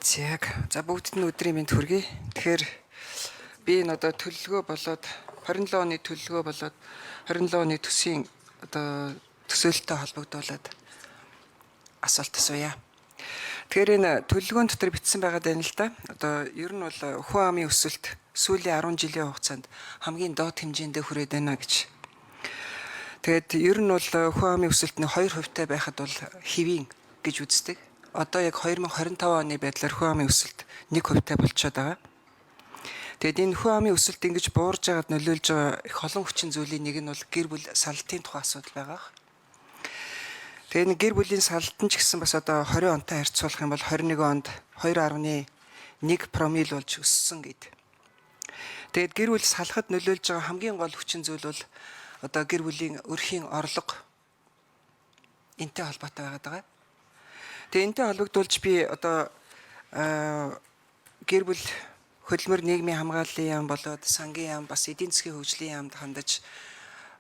Яг за бүгдэд нь өдрийн мэнд хүргэе. Тэгэхээр би энэ одоо төлөвлөгөө болоод 27 оны төлөвлөгөө болоод 27 оны төсвийн одоо төсөөлөлтөй холбогдуулаад асуулт асууя. Тэгэхээр энэ төлөвлөгөөн дотор бичсэн байгаа даа л да. Одоо ер нь бол хүн амын өсөлт сүүлийн 10 жилийн хугацаанд хамгийн доод хэмжээндээ хүрээд байна гэж. Тэгээд ер нь бол хүн амын өсөлт нь 2% таа байхад бол хэвийн гэж үздэг. Одоо яг 2025 оны байдлаар хүн амын өсөлт 1% таа болчиход байгаа. Тэгээд энэ хүн амын өсөлт ингэж буурж байгаад нөлөөлж байгаа их олон хүчин зүйлийн нэг нь бол гэр бүл салтын тухай асуудал байгаа. Тэгээд энэ гэр бүлийн салт нь ч гэсэн бас одоо 20 онтой харьцуулах юм бол 21 онд 2.1 промил болж өссөн гэд. Тэгээд гэр бүл салахад нөлөөлж байгаа хамгийн гол хүчин зүйл бол одоо гэр бүлийн өрхийн орлого энтэй холбоотой байгаад байгаа. Тэгээ энтэй холбогдуулж би одоо гэр бүл хөдөлмөр нийгмийн хамгааллын яам болоод сангийн яам бас эдийн засгийн хөгжлийн яамд хандаж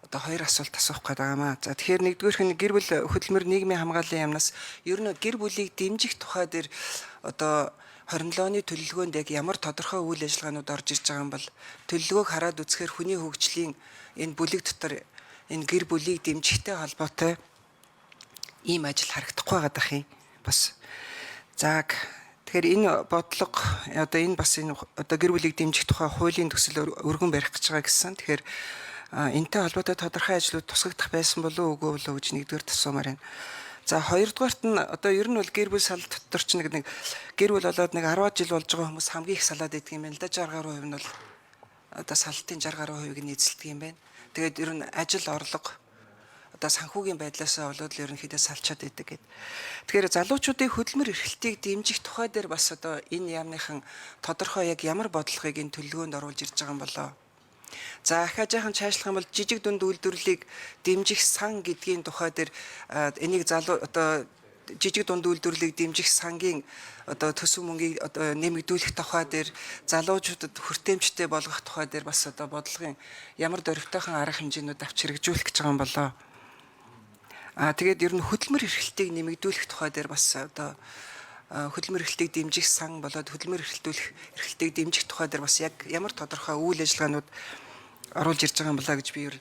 одоо хоёр асуулт асуух гээд байгаа маа. За тэгэхээр нэгдүгээрх нь гэр бүл хөдөлмөр нийгмийн хамгааллын яамнаас ер нь гэр бүлийг дэмжих тухай дээр одоо 27 оны төлөвлөгөөнд яг ямар тодорхой үйл ажиллагаанууд орж ирж байгаа юм бол төлөвлөгөөг хараад үзэхээр хүний хөгжлийн энэ бүлэг дотор энэ гэр бүлийг дэмжихтэй холбоотой ийм ажил харагдахгүй байгаа дах юм. Бас за тэгэхээр энэ бодлого одоо энэ бас энэ одоо гэр бүлийг дэмжих тухай хуулийн төсөл өргөн барих гэж байгаа гэсэн. Тэгэхээр энэтэй холбоотой тодорхой ажлууд тусгагдах байсан болов уу үгүй болов уу гэж нэгдүгээр асуумаар байна. За хоёрдугаарт нь одоо ер нь бол гэр бүл салт дотор ч нэг гэр бүл болоод нэг 10 жил болж байгаа хүмүүс хамгийн их салаад идэх юм байна л да. 60 гаруй хувь нь бол одоо салтын 60 гаруй хувийг нь эзэлдэг юм байна. Тэгээд ер нь ажил орлого одоо санхүүгийн байдлаасаа болоод л ерөнхийдөө салчаад идэг гэд. Тэгэхээр залуучуудын хөдөлмөр эрхлэлтийг дэмжих тухай дээр бас одоо энэ яамныхан тодорхой яг ямар бодлогыг энэ төлөвлөгөөнд оруулж ирж байгаа юм болоо. За ахаа жаахан чаашлах юм бол жижиг дунд үйлдвэрлэлийг дэмжих сан гэдгийн тухай дээр энийг залуу одоо жижиг дунд үйлдвэрлэлийг дэмжих сангийн одоо төсөв мөнгийг одоо нэмэгдүүлэх тухай дээр залуучуудад хүртээмжтэй болгох тухай дээр бас одоо бодлогын ямар дөрвтойхон арга хэмжээнүүд авч хэрэгжүүлэх гэж байгаа юм болоо. Тэгээд ер нь хөдөлмөр эрхлэлтийг нэмэгдүүлэх тухай дээр бас одоо хөдөлмөр эрхлэлтийг дэмжих сан болоод хөдөлмөр эрхлэлтийг дэмжих тухай дээр бас яг ямар тодорхой үйл ажиллагаанууд оруулж ирж байгаа юм болоо гэж би ер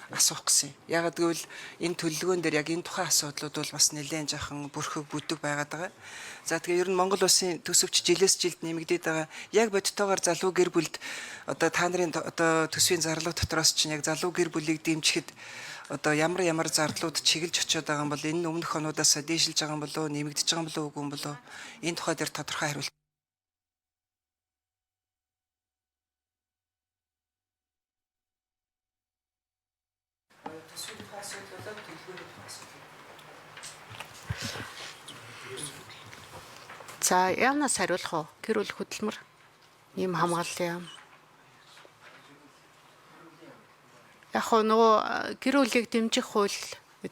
асуух гэсэн. Ягаад гэвэл энэ төлөвлөгөөн дээр яг энэ тухайн асуудлууд бол бас нэлээд жаахан бүрхэг бүдэг байгаад байгаа. За тэгээ ер нь Монгол улсын төсөвч жилээс жилд нэмэгдээд байгаа. Яг бодтойгоор залуу гэр бүлд одоо та нарын одоо төсвийн зарлага дотроос чинь яг залуу гэр бүлийг дэмжихэд одоо ямар ямар зардлууд чиглэж очиод байгаа юм бол энэ өмнөх онуудаас дээшилж байгаа юм болоо нэмэгдэж байгаа юм болоо үгүй юм болоо энэ тухай дээр тодорхой хариулт. За яамнаас хариулах уу? Гэр бүл хөдөлмөр ийм хамгааллын яам. Яг хоо нөгөө гэр бүлийг дэмжих хууль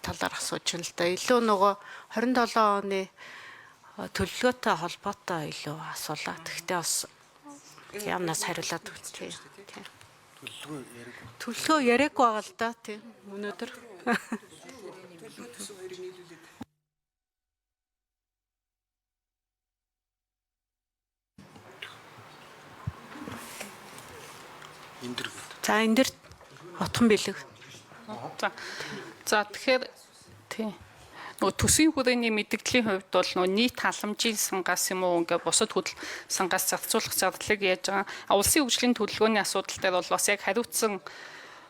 талаар асууж байна л да. Илүү нөгөө 27 оны төлөвлөгөөтэй холбоотой илүү асуулаа. Тэгвэл бас яамнаас хариулаад өгч. Төлөвлөгөө яриаггүй байгаа л да тийм өнөөдөр. Эндэр гээд. За энэ дэр отхон бэлэг. За тэгэхээр тий. Нөгөө төсвийн хүрээний мэдэгдлийн хувьд бол нөгөө нийт халамжийн сангаас юм уу ингээ бусад хөдөл сангаас зарцуулах зардлыг яаж байгаа. А улсын хөгжлийн төлөвлөгөөний асуудал дээр бол бас яг хариуцсан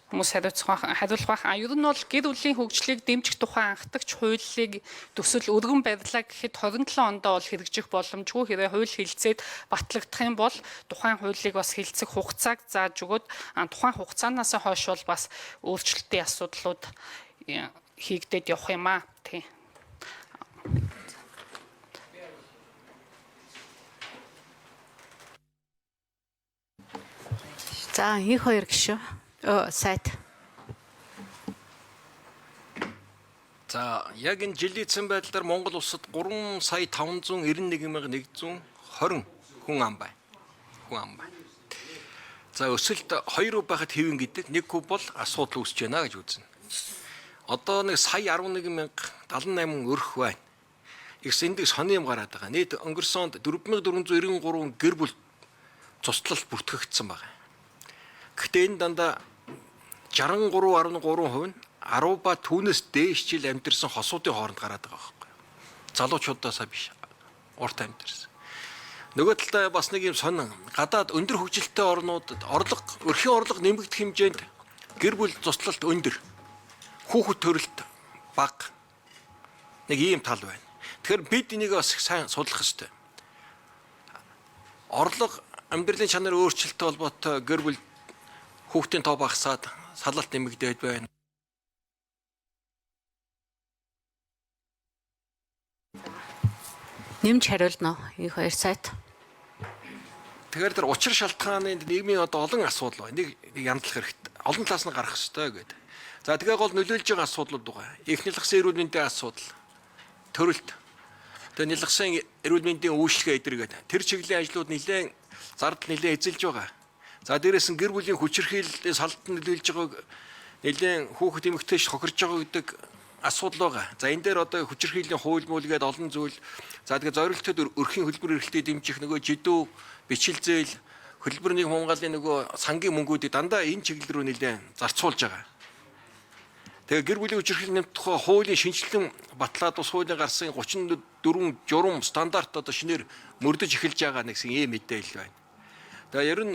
хүмүүс хариулах байх. А ер нь бол гэр бүлийн хөгжлийг дэмжих тухай анхдагч хуулийг төсөл өргөн барьлаа гэхэд 27 ондоо бол хэрэгжих боломжгүй. Хэрвээ хууль хилцээд батлагдах юм бол тухайн хуулийг бас хилцэх хугацааг зааж өгөөд тухайн хугацаанаас хойш бол бас өөрчлөлтийн асуудлууд хийгдээд явах юм аа. Тий. За инх хоёр гишүүн. Сайт. За яг энэ жилийн эцсийн байдлаар Монгол улсад 3 сая 591 120 хүн ам байна. Хүн ам байна. За өсөлт 2% байхад хэвэн гэдэг 1% бол асуудал үүсэж байна гэж үзнэ. Одоо нэг сая 11 078 өрх байна. Их сэндэг сони юм гараад байгаа. Нийт өнгөрсөн онд 4493 гэр бүл цуслал бүртгэгдсэн байна. Гэхдээ энэ дандаа 63.3% нь 10 ба түүнээс дээш жил амьдэрсэн хосуудын хооронд гараад байгаа байхгүй юу? Залуучуудаасаа биш. Урт амьдэрсэн. Нөгөө талдаа бас нэг юм сонин гадаад өндөр хөгжилтэй орнуудад орлого өрхийн орлого нэмэгдэх хэмжээнд гэр бүл цуслалт өндөр. Хүүхэд төрөлт бага. Нэг ийм тал байна. Тэгэхээр бид энийг бас их сайн судлах ёстой. Орлого амьдралын чанар өөрчлөлттэй холбоотой гэр бүл хүүхдийн тоо багасаад салалт нэмэгдээд байна. Нэмж хариулна уу? Их хоёр сайт. Тэгэхээр тэр учир шалтгааны нийгмийн одоо олон асуудал байна. Нэг нэг янзлах хэрэгтэй. Олон талаас нь гарах хэрэгтэй гэдэг. За тэгээ гол нөлөөлж байгаа асуудлууд байгаа. Их нялгсан эрүүл мэндийн асуудал, төрөлт. Тэгээ нялгсан эрүүл мэндийн үйлчилгээ эдэр гэдэг. Тэр чиглэлийн ажлууд нэлээд зардал нэлээд эзэлж байгаа. За дээрээс нь гэр бүлийн хүчирхийллийн салт нөлөөлж байгааг нэлээд хүүхэд эмэгтэйч хохирж байгаа гэдэг асуудал байгаа. За энэ дээр одоо хүчирхийллийн хууль муулгээд олон зүйл. За тэгээ зорилтод өрхийн хөдөлмөр эрхлэлтийг дэмжих нөгөө жидүү бичил зээл хөдөлмөр нийгэм хамгааллын нөгөө сангийн мөнгүүдийг дандаа энэ чиглэл рүү нэлээд зарцуулж байгаа. Тэгээ гэр бүлийн хүчирхийлэл нэмэх тухай хуулийн шинжилэн батлаад ус хуулийн гарсан 34 журам стандарт одоо шинээр мөрдөж эхэлж байгаа нэгсэн ийм мэдээлэл байна. Тэгээ ер нь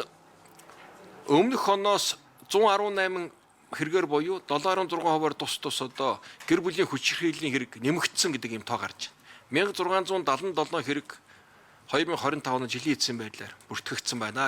өмнөх оноос 118 хэрэгээр буюу 7.6%-аар тус тус одоо гэр бүлийн хүчирхийллийн хэрэг нэмэгдсэн гэдэг юм тоо гарч байна. 1677 хэрэг 2025 оны жилийн эцсийн байдлаар бүртгэгдсэн байна.